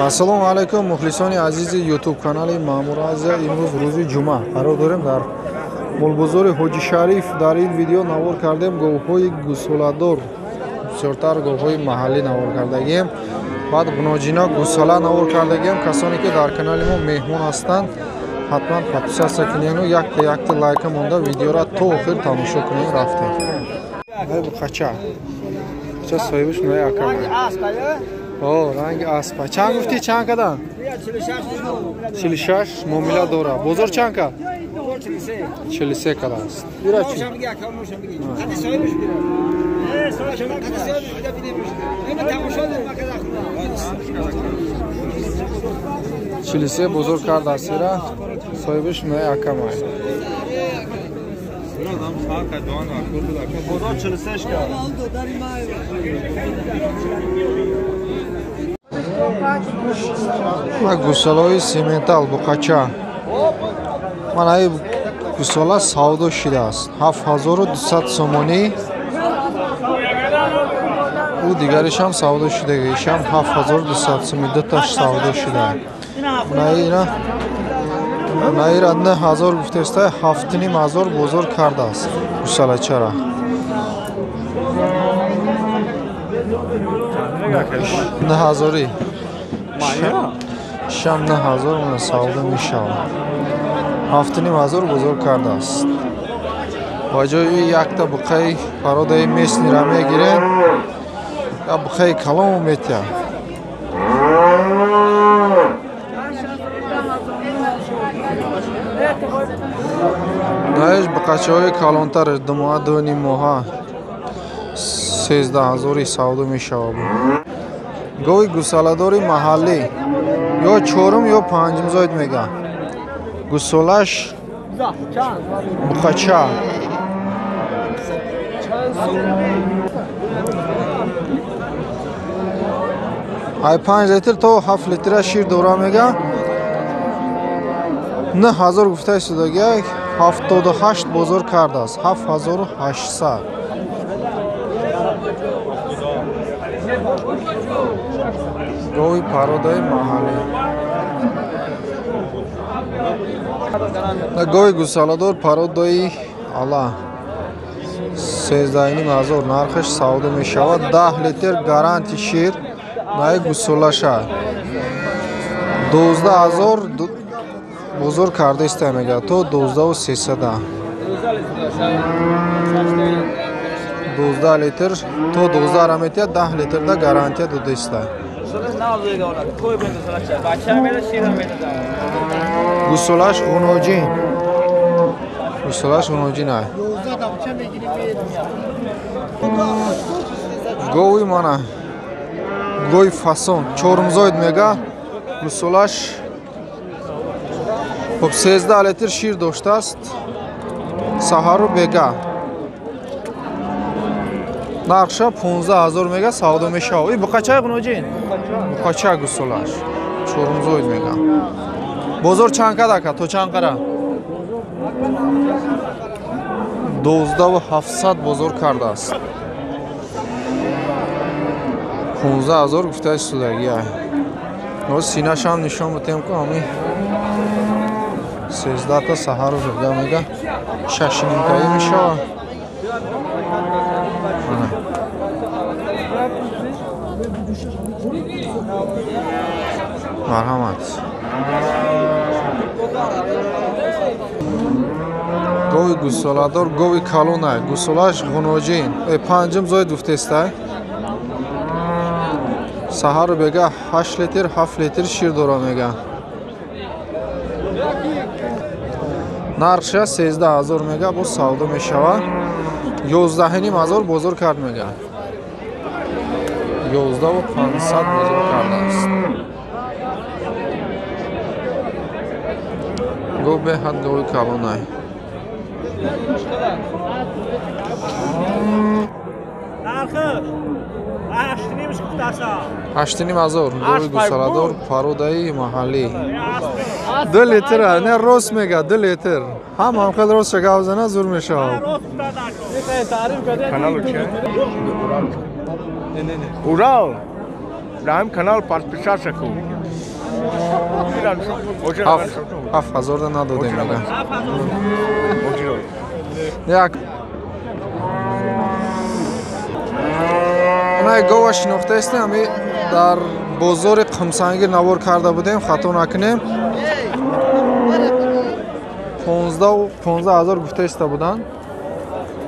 Ассалому алайкум, мухлисони азизи YouTube канали Маъмур Азия. Имрӯз рӯзи ҷумъа қарор дорем дар молбозори Ҳоҷи Шариф. Дар ин видео навор кардем говҳои гусоладор, бисёртар говҳои маҳаллӣ навор кардагием, баъд ғуноҷина гусола навор кардагием. Касоне ки дар канали мо меҳмон ҳастанд, ҳатман подписаться кунену якта якта лайка монда видеора то охир тамошо кунем. Рафтем. Қача ча соҳибаш нои акам. О, ранги аспа. Чанд гуфтӣ, чанд кадан? 46 муомила дора. Бозор чанд кад? 43 кадааст. Ира чӣ? 43 бозор кардааст ира. Соҳибаш нои акамай. Бозор 46 кард. Гусолаҳои сементал буқача. Ман ай гусола савдо шидааст. 7200 сомонӣ. Ӯ дигаришам савдо шидаги. Ишам 7200 сомонӣ, дуташ савдо шида. Наира 9000 гуфтеста, 7500 бозор кардааст гусолачара. 9000 шам 9000 мона савдо мешавад. 7500 бозор кардааст. Ба ҷои якта буқаи пародаи местнира мегирем, я буқаи калому метиҳад. Наиш буқачаҳои калонтар 2 моҳа, 2.5 моҳа 13 000 савдо мешавад. Гови гусоладори маҳаллӣ ё чорум ё панҷум зоид мега. Гусолаш буқача. Ай 5 литр то 7 литра шир дора мега. 9000 гуфта истодагиак, 78 бозор кардааст. 7800. Гови пародаи маҳаллӣ. Гови гусоладор пародаи ала 13 500 нархаш савдо мешавад. 10 литр гаранти шир наи гусолаша. 12 000 бозор карда иста мега, то 12 300. 12 литр то 12 ра метиҳад, 10 литрда гарантия дода иста. Гусолаш ғуноҷин. Гусолаш ғуноҷин ай. Гови мана. Гови фасон. Чорумзоид мега. Гусолаш хоб 13 литр шир доштааст. Саҳару бега. Нархша 15 000 мега, савдо мешавад. И буқачаи ғуноҷин? Буқача гусолаш. Чорумзоид мега. Бозор чанд кад ака? То чанд қара? 12 700 бозор кардааст. 15 000 гуфта истодагӣ. Ҳоз синашам нишон битем ку ҳами 13 та саҳару бега мега, шашнимкаӣ мешавад. Марҳамат. Гови гусоладор, гови калонай, гусолаш ғуноҷин. Панҷум зоид гуфтестай. Саҳару бега 8 литр, 7 литр шир дора мега. Нархша 13 000 мега, боз савдо мешавад. 11 500 бозор кард мега. 11 500 бозор кардааст. Гов беҳад гови калонай. Нархи 8,5 гуфтаса. 8 500 гови гусоладор пародаи маҳаллӣ. 2 литр, не рост мега, 2 литр. Ҳам ҳам хел рост гап зана зур мешавад. Каналу че? Урал. Даем канал подписаться ку. 7000 да надодем мега. Як. Онай гова шинохтаистем, ами дар бозори Қумсангир навор карда будем, хато накунем. 15000 гуфта иста буданд.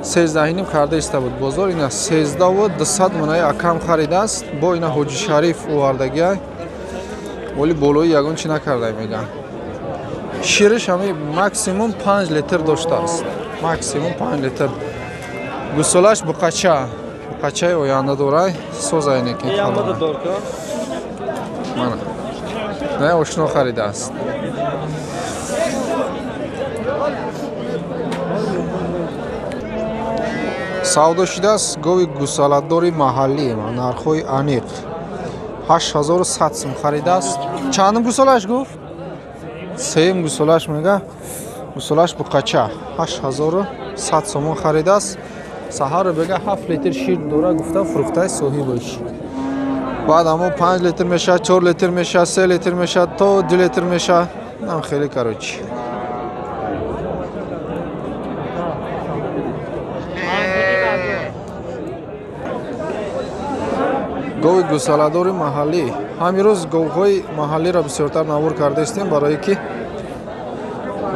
13.5 карда иста буд бозор. Ина 13200 манаи акам харидааст. Бо ина Ҳоҷи Шариф овардагиай. Вале болои ягон чи накардай меган. Шириш ҳами максимум 5 литр доштааст. Максимум 5 литр. Гусолаш буқача. Буқачаи оянда дорай. Созай неки. Мана. Не ошно харидааст. Савдо шудааст гови гусаладори маҳаллӣ, нархҳои аниқ. 8100 сум харидааст. Чандум гусолаш гуфт? Сеюм гусолаш мега. Гусолаш буқача. 8100 сомон харидааст. Саҳарро бега 7 литр шир дора гуфта фурӯхтаи соҳибаш. Баъд амо 5 литр мешавад, 4 литр мешавад, 3 литр мешавад, то 2 литр мешавад. Нам хеле короче. Гови гусаладори маҳаллӣ. Ҳамин рӯз говҳои маҳаллиро бисёртар навор карда истем, барое ки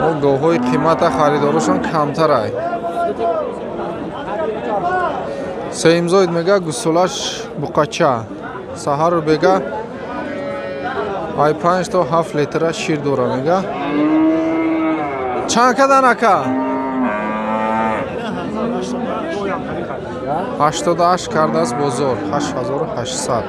мо говҳои қимата харидорашон камтарай. Сеюмзоид мега гусолаш буқача. Саҳарро бега ай 5 то 7 литра шир дора мега. Чанд кадан ака? 88 кардааст бозор. 8800.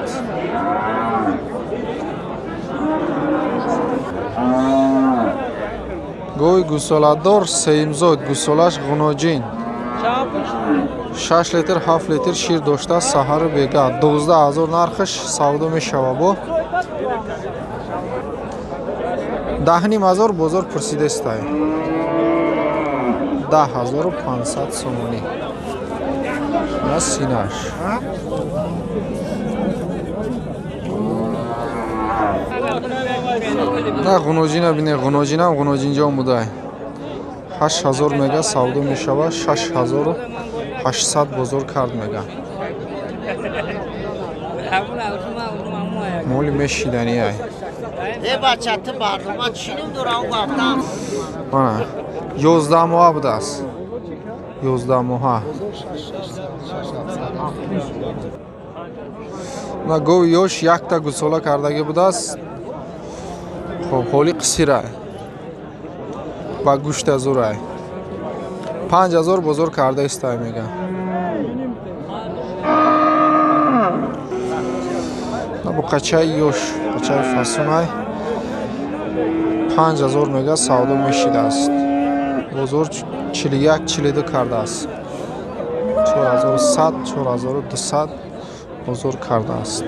Гови гусоладор сеюмзод, гусолаш ғуноҷин. 6 литр 7 литр шир доштааст саҳару бега. 12000 нархаш савдо мешавад бо. 10500 бозор пурсидастай. 10500 сомонӣ. На синаш. На ғуноҷина бине, ғуноҷинам ғуноҷинҷон будай. 8000 мега савдо мешавад, 6800 бозор кард мега. Моли мешиданиай. Мана 11 моҳа будааст. 11 моҳа. На гови ёш якта гусола кардагӣ будааст. Хоб, ҳоли қисирай. Ба гӯшта зурай. 5000 бозор карда истай мега. На буқачаи ёш, буқачаи фасунай. 5000 мега савдо мешидааст. Бозор 41 42 кардааст. 4100 4200 бозор кардааст.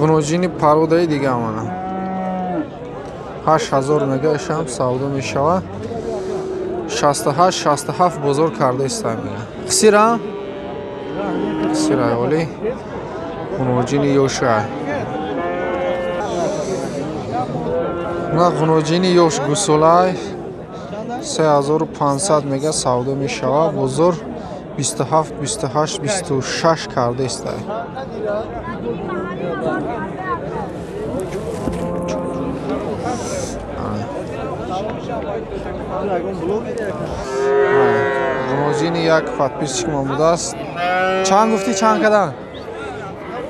Ғуноҷини пародаи дига мана. 8000 мега ишам савдо мешавад. 68 67 бозор карда истай мега. Қисира? Қисира оли. Ғуноҷини ёшай. На ғуноҷини ёш гусолай 3500 мега савдо мешавад. Бозор 27 28 26 карда истай. Ғуноҷини як подписчик мо будааст. Чанд гуфтӣ, чанд кадан?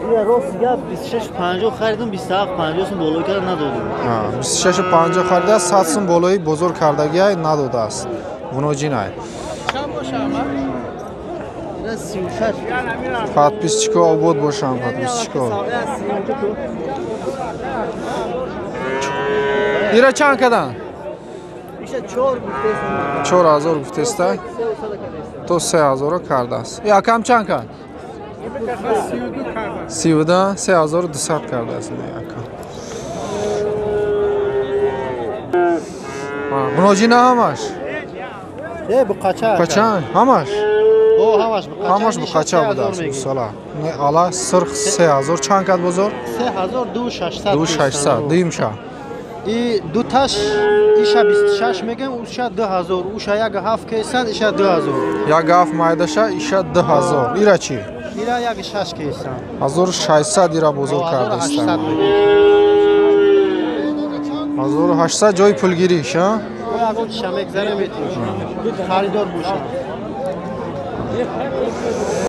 Рост гап 26.50 харидам, 27.50 сум болои карда надодам. 26.50 харидааст, 100 сум болои бозор кардагиай надодааст. Ғуноҷинай. Подписчико обод бошанд, подписчико. Ира чанд кадан? 4000 гуфтестай. То 3000 кардааст. Якам чанд кард? 32 3200 кардааст якам. Ғуноҷина ҳамаш? Э, буқача. Буқача ҳамаш? Ҳамаш буқача будааст гусола. Не ала сирх 3000 чанд кад бозор? 3200. 2600. Дуюмша? И дуташ иша 26 мегем, уша 2000, уша 1,7 кесан, иша 2000. 1,7 майдаша, иша 2000. Ира чӣ? Ира 1,6 кесан. 1600 ира бозор кардастан. 1800 ҷои пулгириш, а? Ягон чиша мегзарем, метим. Харидор бошам.